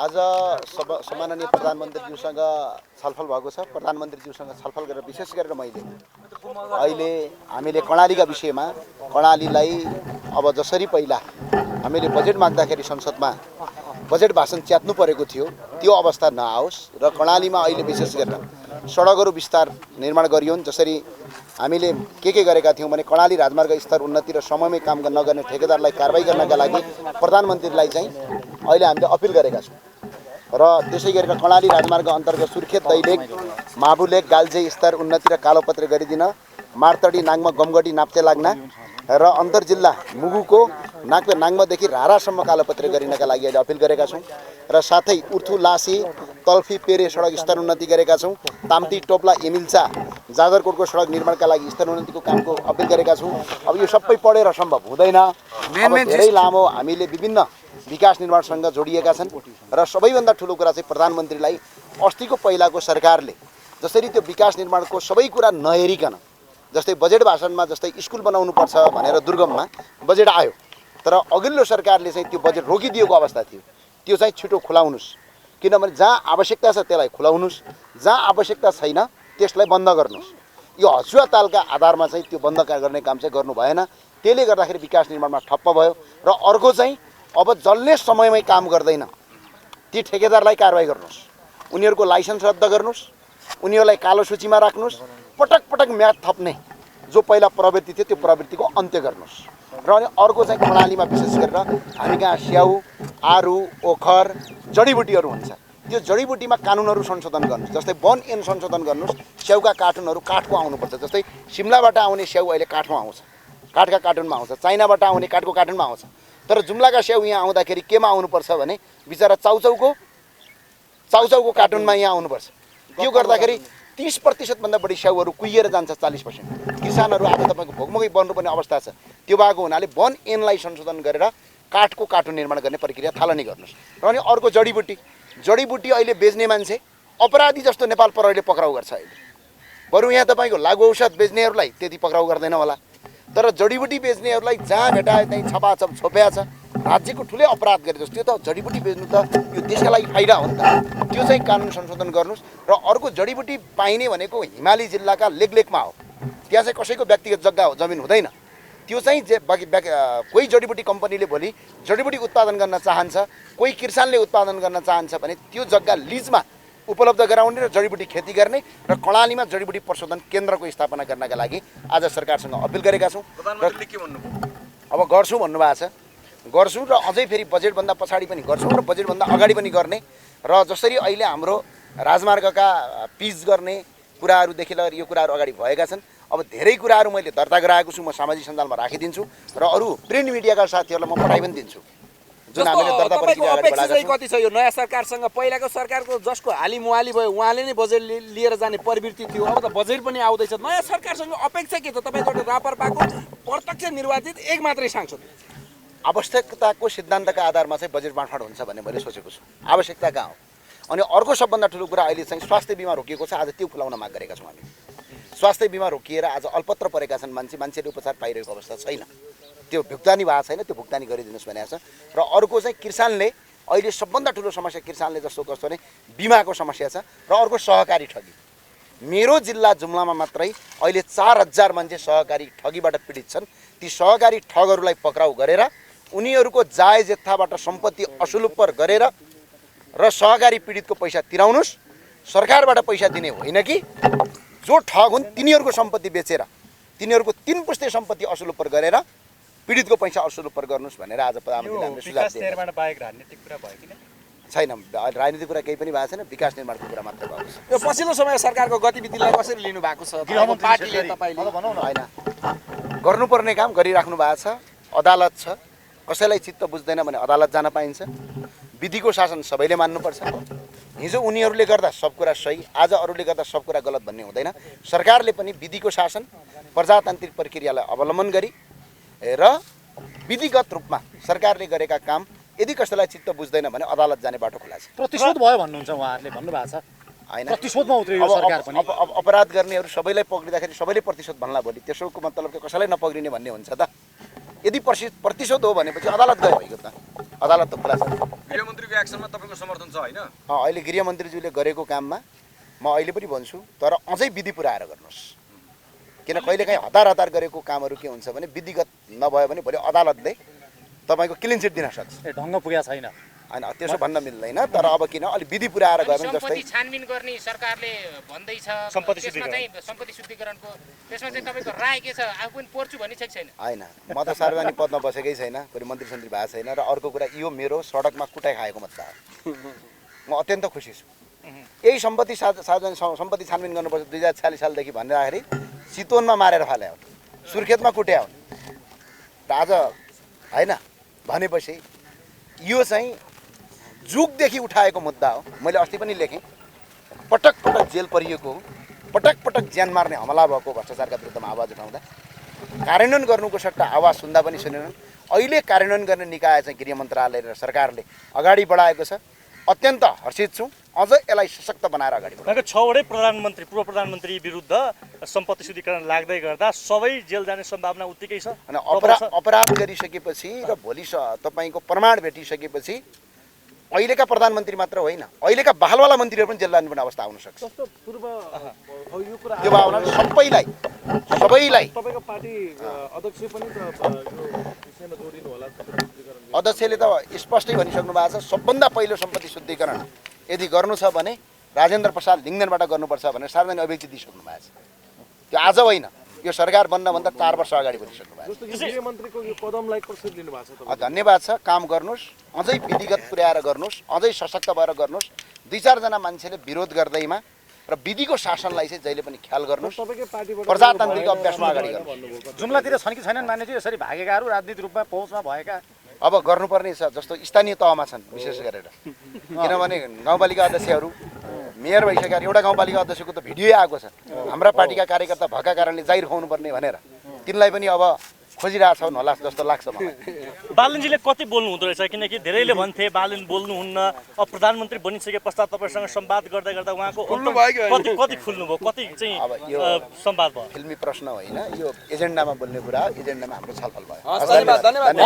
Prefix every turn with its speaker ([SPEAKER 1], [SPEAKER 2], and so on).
[SPEAKER 1] आज सम्माननीय प्रधानमन्त्रीज्यूसँग छलफल भएको छ। प्रधानमन्त्रीज्यूसँग छलफल गरेर विशेष गरेर मैले अहिले हामीले कर्णालीका विषयमा कर्णालीलाई अब जसरी पहिला हामीले बजेट माग्दाखेरि संसदमा बजेट भाषण च्यात्नु परेको थियो त्यो अवस्था नआओस् र कर्णालीमा अहिले विशेष गरेर सडकहरू विस्तार निर्माण गरियोन्। जसरी हामीले के गरेका थियौँ भने कर्णाली राजमार्ग स्तर उन्नति र समयमै काम नगर्ने ठेकेदारलाई कारबाही गर्नका लागि प्रधानमन्त्रीलाई चाहिँ अहिले हामीले अपिल गरेका छौँ र त्यसै गरेर कर्णाली राजमार्ग अन्तर्गत सुर्खेत दैलेख माबुलेक गाल्जे स्तर उन्नति र कालोपत्रे गरिदिन, मार्तडी नाङ्मा गमगढी नाप्ते लाग्ना र अन्तर्जिल्ला मुगुको नाङ्मादेखि रारासम्म कालोपत्रे गरिनका लागि अहिले अपिल गरेका छौँ र साथै उर्थु लासी तल्फी पेरे सडक स्तर उन्नति गरेका छौँ। ताम्ती टोप्ला एमिल्चा जाजरकोटको सडक निर्माणका लागि स्तर उन्नतिको कामको अपिल गरेका छौँ। अब यो सबै पढेर सम्भव हुँदैन। धेरै लामो हामीले विभिन्न विकास निर्माणसँग जोडिएका छन् र सबैभन्दा ठुलो कुरा चाहिँ प्रधानमन्त्रीलाई अस्तिको पहिलाको सरकारले जसरी त्यो विकास निर्माणको सबै कुरा नहेरिकन, जस्तै बजेट भाषणमा जस्तै स्कुल बनाउनुपर्छ भनेर दुर्गममा बजेट आयो, तर अघिल्लो सरकारले चाहिँ त्यो बजेट रोकिदिएको अवस्था थियो। त्यो चाहिँ छिटो खुलाउनुहोस्, किनभने जहाँ आवश्यकता छ त्यसलाई खुलाउनुहोस्, जहाँ आवश्यकता छैन त्यसलाई बन्द गर्नुहोस्। यो हँसुवा तालका आधारमा चाहिँ त्यो बन्द गर्ने काम चाहिँ गर्नु भएन। त्यसले गर्दाखेरि विकास निर्माणमा ठप्प भयो र अर्को चाहिँ अब जसले समयमै काम गर्दैन ती ठेकेदारलाई कारबाही गर्नुहोस्, उनीहरूको लाइसेन्स रद्द गर्नुहोस्, उनीहरूलाई कालो सूचीमा राख्नुहोस्, पटक पटक म्याद थप्ने जो पहिला प्रवृत्ति थियो त्यो प्रवृत्तिको अन्त्य गर्नुहोस्। र अनि अर्को चाहिँ कर्णालीमा विशेष गरेर हामी कहाँ स्याउ, आरु, ओखर, जडीबुटीहरू हुन्छ, त्यो जडीबुटीमा कानुनहरू संशोधन गर्नुहोस्। जस्तै वन ऐन संशोधन गर्नुहोस्, स्याउका कार्टुनहरू काठको आउनुपर्छ। जस्तै सिमलाबाट आउने स्याउ अहिले काठमा आउँछ, काठका कार्टुनमा आउँछ, चाइनाबाट आउने काठको कार्टुनमा आउँछ, तर जुम्लाका स्याउ यहाँ आउँदाखेरि केमा आउनुपर्छ भने बिचरा चाउचाउको कार्टुनमा यहाँ आउनुपर्छ। त्यो गर्दाखेरि 30% भन्दा बढी स्याउहरू कुहिएर जान्छ, 40%। किसानहरू आज तपाईँको भोकमकै बन्नुपर्ने अवस्था छ। त्यो भएको हुनाले वन ऐनलाई संशोधन गरेर काठको कार्टुन निर्माण गर्ने प्रक्रिया थालनी गर्नुहोस्। र अनि अर्को जडीबुटी अहिले बेच्ने मान्छे अपराधी जस्तो नेपाल प्रहरीले पक्राउ गर्छ अहिले। बरु यहाँ तपाईँको लागु औषध बेच्नेहरूलाई त्यति पक्राउ गर्दैन होला, तर जडीबुटी बेच्नेहरूलाई जहाँ भेटाए त्यहीँ छपाछप छोप्या छ, राज्यको ठुलै अपराध गरे जस्तो। त्यो त जडीबुटी बेच्नु त यो देशका लागि फाइदा हो नि त। त्यो चाहिँ कानुन संशोधन गर्नुहोस्। र अर्को जडीबुटी पाइने भनेको हिमाली जिल्लाका लेकमा हो, त्यहाँ चाहिँ कसैको व्यक्तिगत जग्गा हो, जमिन हुँदैन। त्यो चाहिँ कोही जडीबुटी कम्पनीले भोलि जडीबुटी उत्पादन गर्न चाहन्छ, कोही किसानले उत्पादन गर्न चाहन्छ भने त्यो जग्गा लिजमा उपलब्ध गराउने र जडीबुटी खेती गर्ने र कर्णालीमा जडीबुटी प्रशोधन केन्द्रको स्थापना गर्नका लागि आज सरकारसँग अपिल गरेका छौँ।
[SPEAKER 2] प्रधानमन्त्रीले के भन्नुभयो?
[SPEAKER 1] अब गर्छु भन्नुभएको छ, गर्छौँ र अझै फेरि बजेटभन्दा पछाडि पनि गर्छौँ र बजेटभन्दा अगाडि पनि गर्ने। र जसरी अहिले हाम्रो राजमार्गका पिच गर्ने कुराहरूदेखि लिएर यो कुराहरू अगाडि भएका छन्, अब धेरै कुराहरू मैले दर्ता गराएको छु, म सामाजिक सञ्जालमा राखिदिन्छु र अरू प्रिन्ट मिडियाका साथीहरूलाई म पठाइ पनि दिन्छु। जुन हामीले दर्ता प्रक्रिया अगाडि बढाएका छौँ।
[SPEAKER 2] कति छ यो नयाँ सरकारसँग? पहिलाको सरकारको जसको हालिमुहाली भयो उहाँले नै बजेट लिएर जाने प्रवृत्ति थियो, अब त बजेट पनि आउँदैछ। नयाँ सरकारसँग अपेक्षा के छ? तपाईँको रापरपाको प्रत्यक्ष निर्वाचित एक मात्रै सांसद,
[SPEAKER 1] आवश्यकताको सिद्धान्तका आधारमा चाहिँ बजेट बाँडफाँड हुन्छ भन्ने मैले सोचेको छु। आवश्यकता कहाँ हो? अनि अर्को सबभन्दा ठुलो कुरा अहिले चाहिँ स्वास्थ्य बिमा रोकिएको छ, आज त्यो खुलाउन माग गरेका छौँ हामी। स्वास्थ्य बिमा रोकिएर आज अल्पत्र परेका छन् मान्छेले उपचार पाइरहेको अवस्था छैन, त्यो भुक्तानी भएको छैन, त्यो भुक्तानी गरिदिनुहोस् भनेको छ। र अर्को चाहिँ किसानले अहिले सबभन्दा ठुलो समस्या किसानले जस्तो कस्तो भने बिमाको समस्या छ र अर्को सहकारी ठगी। मेरो जिल्ला जुम्लामा मात्रै अहिले 4000 मान्छे सहकारी ठगीबाट पीडित छन्। ती सहकारी ठगहरूलाई पक्राउ गरेर उनीहरूको जायज जत्थाबाट सम्पत्ति असुलुपर गरेर र सहकारी पीडितको पैसा तिराउनुहोस्। सरकारबाट पैसा दिने होइन कि जो ठग हुन् तिनीहरूको सम्पत्ति बेचेर तिनीहरूको 3 पुस्ते सम्पत्ति असुलुपर गरेर पीडितको पैसा असुलुपर गर्नुहोस् भनेर आज प्रधानमन्त्रीले हामीले सुझाव दिएको छैन। राजनीतिक कुरा केही पनि भएको छैन, विकास निर्माणको कुरा मात्र भएको छ।
[SPEAKER 2] यो पछिल्लो समय सरकारको गतिविधिलाई कसरी लिनु भएको छ? पार्टीले तपाईँले
[SPEAKER 1] होइन, गर्नुपर्ने काम गरिराख्नु भएको छ। अदालत छ, कसैलाई चित्त बुझ्दैन भने अदालत जान पाइन्छ। विधिको शासन सबैले मान्नुपर्छ। हिजो उनीहरूले गर्दा सब कुरा सही, आज अरूले गर्दा सब कुरा गलत भन्ने हुँदैन। सरकारले पनि विधिको शासन प्रजातान्त्रिक प्रक्रियालाई अवलम्बन गरी र विधिगत रूपमा सरकारले गरेका काम यदि कसैलाई चित्त बुझ्दैन भने अदालत जाने बाटो खुला छ।
[SPEAKER 3] प्रतिशोध भयो भन्नुहुन्छ उहाँहरूले भन्नुभएको छ
[SPEAKER 1] हैन?
[SPEAKER 3] प्रतिशोधमा उत्रियो सरकार पनि।
[SPEAKER 1] अब अपराध गर्नेहरू सबैलाई पक्रिँदाखेरि सबैले प्रतिशोध भन्ला भोलि त्यसोको मतलब के कसैलाई नपक्रिने भन्ने हुन्छ त? यदि प्रतिशोध हो भनेपछि अदालत गयो भइगयो त अदालत त खुला छ
[SPEAKER 4] गृहमन्त्रीको एक्सनमा तपाईँको समर्थन छ होइन
[SPEAKER 1] अहिले गृहमन्त्रीज्यूले गरेको काममा म अहिले पनि भन्छु तर अझै विधि पुऱ्याएर गर्नुहोस् किन कहिलेकाहीँ हतार गरेको कामहरू के हुन्छ भने विधिगत नभयो भने भोलि अदालतले तपाईँको क्लिन चिट दिन सक्छ
[SPEAKER 3] ढङ्ग पुगेको छैन
[SPEAKER 1] होइन त्यसो भन्न मिल्दैन तर अब किन अलि विधि पुऱ्याएर गयो भने जस्तै
[SPEAKER 5] सम्पत्ति छानबिन गर्ने सरकारले भन्दैछ त्यसमा चाहिँ सम्पत्ति शुद्धिकरणको त्यसमा चाहिँ तपाईँको राय के छ आफू पनि पर्छु भनिसकेको छैन
[SPEAKER 1] होइन म त सार्वजनिक पदमा बसेकै छैन कोही मन्त्री सन्त्री भएको छैन र अर्को कुरा यो मेरो सडकमा कुटाइ खाएको मुद्दा हो म अत्यन्त खुसी छु यही सम्पत्ति सार्वजनिक सम्पत्ति छानबिन गर्नुपर्छ 2046 सालदेखि भन्दाखेरि चितवनमा मारेर फाल्यो सुर्खेतमा कुट्या हुन् र आज होइन भनेपछि यो चाहिँ जुगदेखि उठाएको मुद्दा हो मैले अस्ति पनि लेखेँ पटक पटक जेल परिएको पटक पटक ज्यान मार्ने हमला भएको भ्रष्टाचारका विरुद्धमा आवाज उठाउँदा कार्यान्वयन गर्नुको सट्टा आवाज सुन्दा पनि सुनेनन् अहिले कार्यान्वयन गर्ने निकाय चाहिँ गृह मन्त्रालय र सरकारले अगाडि बढाएको छ अत्यन्त हर्षित छु अझ यसलाई सशक्त बनाएर अगाडि बढाउँ
[SPEAKER 6] 6वटै प्रधानमन्त्री पूर्व प्रधानमन्त्री विरुद्ध सम्पत्ति शुद्धिकरण लाग्दै गर्दा सबै जेल जाने सम्भावना उत्तिकै छ
[SPEAKER 1] अनि अपराध गरिसकेपछि र भोलि तपाईँको प्रमाण भेटिसकेपछि अहिलेका प्रधानमन्त्री मात्र होइन अहिलेका बहालवाला मन्त्रीहरू पनि जेल जानुपर्ने अवस्था आउन सक्छ त्यो भावना सबैलाई
[SPEAKER 7] तपाईँको पार्टी अध्यक्ष पनि त यो विषयमा जोडिनु होला
[SPEAKER 1] अध्यक्षले त स्पष्टै भनिसक्नु भएको छ सबभन्दा पहिलो सम्पत्ति शुद्धिकरण यदि गर्नु छ भने राजेन्द्र प्रसाद लिङ्गदेनबाट गर्नुपर्छ भनेर सार्वजनिक अभिव्यक्ति दिइसक्नु भएको छ त्यो आज होइन यो सरकार बन्नभन्दा 4 वर्ष अगाडि भनिसक्नु भएको
[SPEAKER 7] जस्तो कि गृहमन्त्रीको यो कदमलाई कसरी लिनु भएको छ
[SPEAKER 1] छ धन्यवाद छ काम गर्नुहोस् अझै विधिगत पुर्याएर गर्नुहोस् अझै सशक्त भएर गर्नुहोस् 2-4 जना मान्छेले विरोध गर्दैमा र विधिको शासनलाई चाहिँ जहिले पनि ख्याल गर्नुहोस्
[SPEAKER 7] तपाईँकै पार्टीबाट
[SPEAKER 1] प्रजातान्त्रिक अभ्यासमा अगाडि गर्नुहोस्
[SPEAKER 3] जुम्लातिर छन् कि छैनन् मान्यज्यू यसरी भागेकाहरू राजनीतिक रूपमा पहुँचमा भएका
[SPEAKER 1] अब गर्नुपर्ने छ जस्तो स्थानीय तहमा छन् विशेष गरेर किनभने गाउँपालिका अध्यक्षहरू मेयर भइसकेर एउटा गाउँपालिका अध्यक्षको त भिडियो आएको छ हाम्रा पार्टीका कार्यकर्ता भएका कारणले जाहिर खुवाउनुपर्ने भनेर तिनलाई पनि अब खोजिरहेछौँ होला जस्तो लाग्छ मलाई
[SPEAKER 6] बालनजीले कति बोल्नु हुँदो रहेछ किनकि धेरैले भन्थे बालन बोल्नुहुन्न अब प्रधानमन्त्री बनिसके पश्चात तपाईँसँग संवाद गर्दा गर्दा उहाँको कति खुल्नुभयो कति चाहिँ
[SPEAKER 1] अब यो
[SPEAKER 6] संवाद भयो
[SPEAKER 1] फिल्मी प्रश्न होइन यो एजेन्डामा बोल्ने कुरा एजेन्डामा हाम्रो छलफल भयो
[SPEAKER 2] धन्यवाद